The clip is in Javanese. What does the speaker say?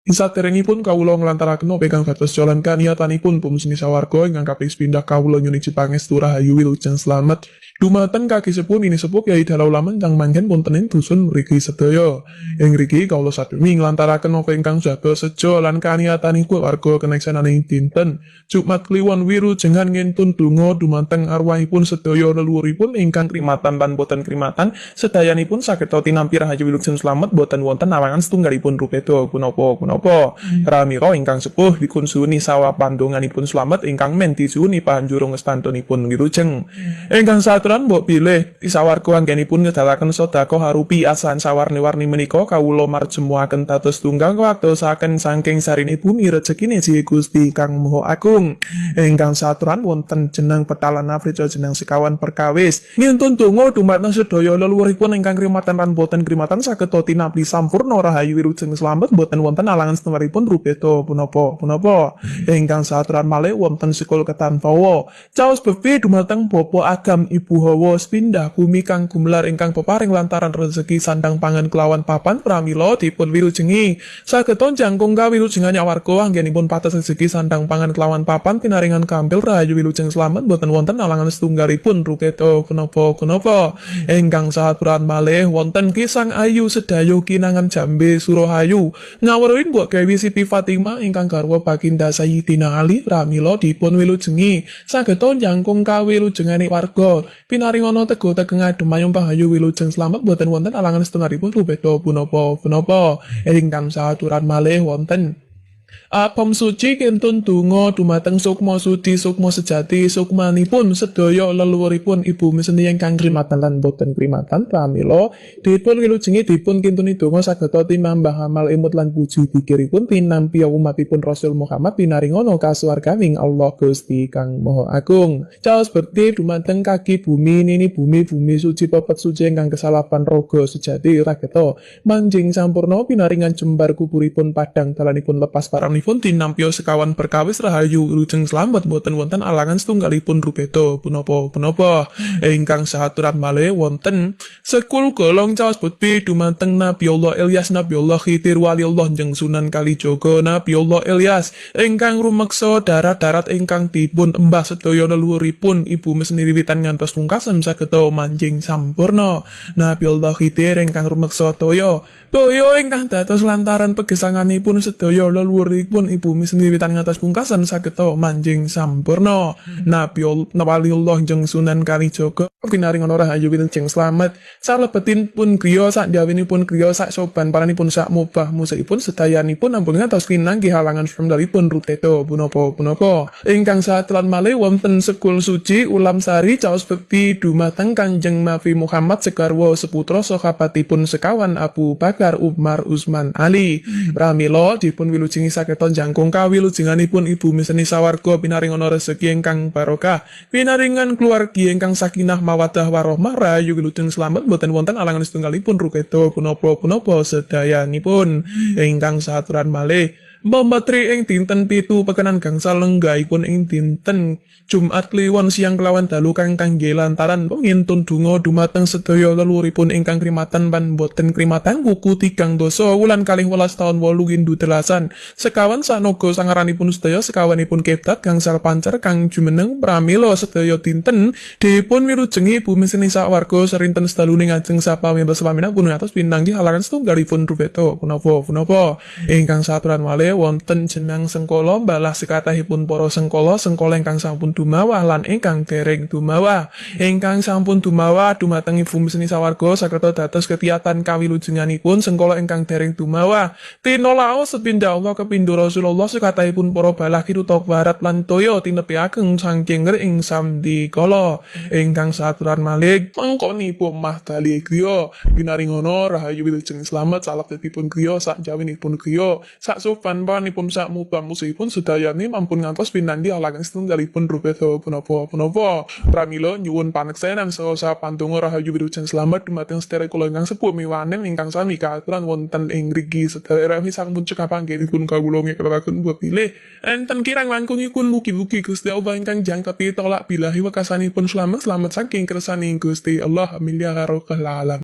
Saderengipun kawula nglantaraken napa ingkang dados jalan kaniyatanipun bumi sawarga ingkang kaping sepindah kawula nyuwun pangestu rahayu wilujeng slamet dumateng kaki sepuh nini sepuh, kyai dalah ulama ingkang manggen wonten ing dusun mriki sedaya. Ing mriki kawula sademi nglantaraken napa ingkang dados sejo lan kaniyatanipun warga keneksenaning dinten Jumat Kliwon wilujengan ngintun donga dumateng arwahipun sedaya leluhuripun ingkang krimatan lan boten krimatan, sedayanipun saged tinampi rahayu wilujeng slamet, boten wonten alangan setunggalipun rubeda punapa punapa. Pramila ingkang sepuh dipun suwuni sawa pandonganipun slamet, ingkang men disuwuni panjurung ngestantunipun wilujeng. Ingkang saturan, mbok bilih sawarga anggenipun ngedalaken sedekah arupi asahan sawarni-warni menika kawula marjemuaken dados tunggal waktosaken saking sarine bumi rezekine Gusti Kang Maha Agung. Ingkang saturan wonten jeneng petalan Africa, jeneng sekawan perkawis ngintun donga dumateng sedaya leluhuripun ingkang krimatan lan boten krimatan saged tinampi sampurna rahayu wilujeng slamet, boten wonten alangan setunggalipun rubeda punapa punapa. Ingkang saturan malih wonten sekul ketan tawa caos bebi dumateng Bapak Agam, Ibu Hawa, sepindah bumi kang gumelar ingkang peparing lantaran rezeki sandang pangan kelawan papan, pramila dipun wilujengi saged jangkung kawilujengan warga anggenipun pates rezeki sandang pangan kelawan papan, pinaringan kampil rahayu wilujeng slamet, boten wonten alangan setunggalipun ruketa punapa punapa. Ingkang saturan malih wonten Kisang Ayu Sedayu Kinangan Jambe Surohayu ngawruhin Mbok Dewi Siti Fatimah ingkang garwa Baginda Sayyidina Ali, pramila dipun wilujengi saged jangkung kawilujengane warga, pinaringono tego tegeng adem ayom pahayu wilujeng slamet, boten wonten alangan setunggalipun rubeda punapa punapa. Ingkang saturan malih wonten Apem suci kintun donga dumateng sukma sudi, sukma sejati, sukmanipun sedaya leluhuripun ibu meseni ingkang krimatan lan boten krimatan, pramila dipun wilujengi dipun kintuni donga saged tinambah amal emut lan puji dikiripun tinampi umatipun Rasul Muhammad, pinaringono kasuwarganing Allah Gusti Kang Maha Agung. Caos bekti dumateng kaki bumi, nini bumi, bumi suci pepet suci ingkang kesalapan roga sejati rageta manjing sampurna, pinaringan jembar kuburipun, padang dalanipun, lepas paranipun tinampi sekawan perkawis rahayu wilujeng slamet, boten wonten alangan setunggalipun rubeda punapa punapa. Ingkang sahaturan malih wonten sekul golong caos bekti dumateng Nabi Allah Ilyas, Nabi Allah Khidir, Wali Allah jeng Sunan Kalijaga. Nabi Allah Ilyas ingkang rumeksa darat-darat ingkang dipun embah sedaya leluhuripun ibu meseni wiwitan ngantos pungkasan saged manjing sampurna. Nabi Allah Khidir ingkang rumeksa toya toya ingkang dados lantaran pegesanganipun sedaya leluhuripun ibu meseni wiwitan ngantos pungkasan saged manjing sampurna. Nabi Waliullah jeng Sunan Kalijaga pinaringono rahayu wilujeng slamet salebetinipun griya, sak jawinipun griya, sak soban paranipun, sak mubah musihipun, sedayanipun ampun ngantos pinanggih halangan setunggalipun rubeda punapa punapa. Ingkang satelan malih wonten sekul suci ulam sari caos bekti dumateng Kanjeng Nabi Muhammad segarwa seputra sahabatipun sekawan Abu Bakar, Umar, Utsman, Ali, pramila dipun wilujengi saged jangkung kawilujenganipun ibu meseni sawarga, pinaringono rezeki ingkang barokah, pinaringan keluargi ingkang sakinah mawaddah warohmah, rahayu wilujeng slamet, boten wonten alangan setunggalipun rukeda punapa punapa sedayanipun. Ingkang saturan malih Memetri ing dinten 7 pekenan gangsal lenggahipun ing dinten Jumat Kliwon siang kelawan dalu kang kangge lantaran pengintun donga dumateng sedaya leluhuripun ingkang krimatan lan boten krimatan, wuku 3 dasa wulan 12 taun 8 windu delasan, sekawan sanoga sangaranipun sedaya, sekawanipun kedat gangsal pancer kang jumeneng, pramila sedaya dinten dipun wilujengi bumi seni sawarga serinten sedalune ngajeng sapamimba pun atos pinanggih halangan setunggalipun rubeda punapa punapa. Ingkang saturan malih wonten jenang sengkala balah sekatahipun para sengkala sengkala ingkang sampun dumawah lan ingkang dereng dumawah. Ingkang sampun dumawah dumateng ibu meseni sawarga saged dados ketiyatan kawilujenganipun. Sengkala ingkang dereng dumawah tinolao sepindah Allah kepindho Rasulullah, sekatahipun para balah kiruta barat lan toya tinepiaken saking ing sandikala. Ingkang saturan malih mangkonipun mah dali griya, pinaringono rahayu wilujeng slamet salebetipun griya, sak jawinipun griya, sak sopan panipun, sak mubah musihipun, sedayane mampun ngantos pinanggih alangan setunggalipun rubeda punapa punapa. Pramila nyuwun paneksenan saha sapandonga rahayu wilujeng slamet dumateng sedherek kula ingkang sepuh miwanen ingkang sami kaaturan wonten ing mriki sedherek sampun cekap anggenipun kawula ngekelaken buat pilih enten kirang langkungipun, mugi-mugi Gusti Allah ingkang jangkepi tolak bilahi wekasanipun slamet slamet saking kersaning Gusti Allah, amin ya rabbal alamin.